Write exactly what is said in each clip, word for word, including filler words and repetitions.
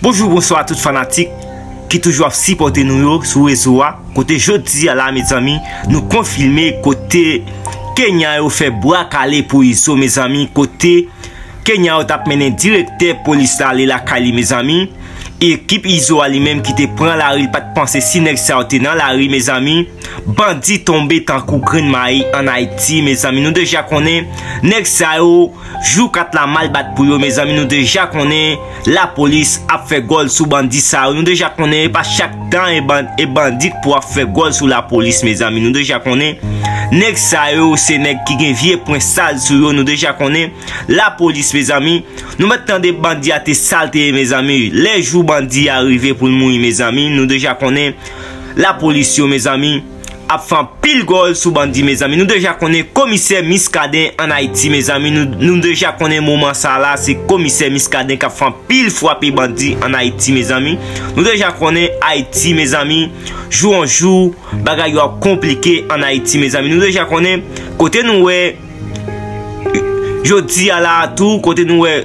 Bonjou, bonswa tout fanatik ki toujou ap sipòte nou yo sou rezo a. Kote jodi a la, mezanmi, nou konfime kote Kenyan yo fè bwa kale pou Izo, mezanmi. Kote Kenyan yo t ap mennen direktè polis la ale lakay li, mezanmi. Ekip Izo a li menm ki te pran lari, li pa t panse si nèg sa yo te nan lari, mezanmi. Bandi tonbe tankou grenn mayi ann Ayiti, mezanmi. Nou deja konnen nèg sa yo jou kat la mal bat pou yo, mezanmi. Nou deja konnen lapolis ap fè gòl sou bandi sa yo. Nou deja konnen e pa chak tan e ban-, e bandi k pou ap fè gòl sou lapolis, mezanmi. Nou deja konnen nèg sa yo se nèg ki gen vye pwen sal sou yo. Nou deja konnen lapolis, mezanmi. Nou mèt tande bandi a te sal te ye, mezanmi. Lè jou bandi a rive pou l mouri, mezanmi, nou deja konnen lapolis yo, mezanmi, ap fè anpil gòl sou bandi, mezanmi. Nou deja konnen komisè Miskaden ann Ayiti, mezanmi. Nou, nou deja konnen moman sa la, se komisè Miskaden k ap fè anpil frape bandi ann Ayiti, mezanmi. Nou deja konnen Ayiti, mezanmi, jou an jou, bagay yo ap konplike ann Ayiti, mezanmi. Nou deja konnen kote nou wè jodi a la a tou, kote nou wè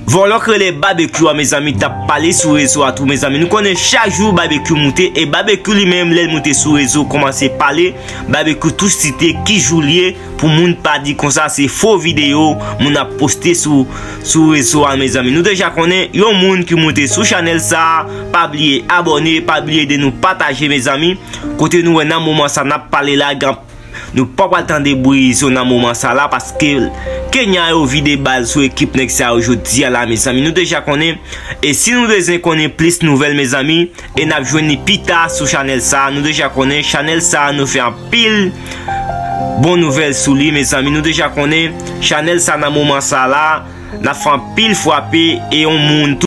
vòlò k rele Babekyou a, mezanmi, t ap pale sou rezo a tou, mezanmi. Nou konnen chak jou Babekyou moute, e Babekyou li menm, lè l moute sou rezo, kòmanse pale, Babekyou tou site ki jou l ye, pou moun pa di konsa se fo videyo moun ap poste sou, sou rezo a, mezanmi. Nou deja konnen yon moun ki moute sou chanèl sa a, pa bliye abòne, pa bliye ede nou pataje, mezanmi. Kote nou wè nan moman sa n ap pale la, gen Nou pa pral tande bri Izo nan moman sa la, paske Kenyan yo vide bal sou ekip nèg sa yo jodi a la, mezanmi. Nou deja konnen. E si nou bezwen konnen plis nouvèl, mezanmi, e n ap jwenn li pita sou chanèl sa. Nou deja konnen chanèl sa, nou fè anpil bon nouvèl sou li, mezanmi. Nou deja konnen chanèl sa nan moman sa la, n ap fè anpil frape e yon moun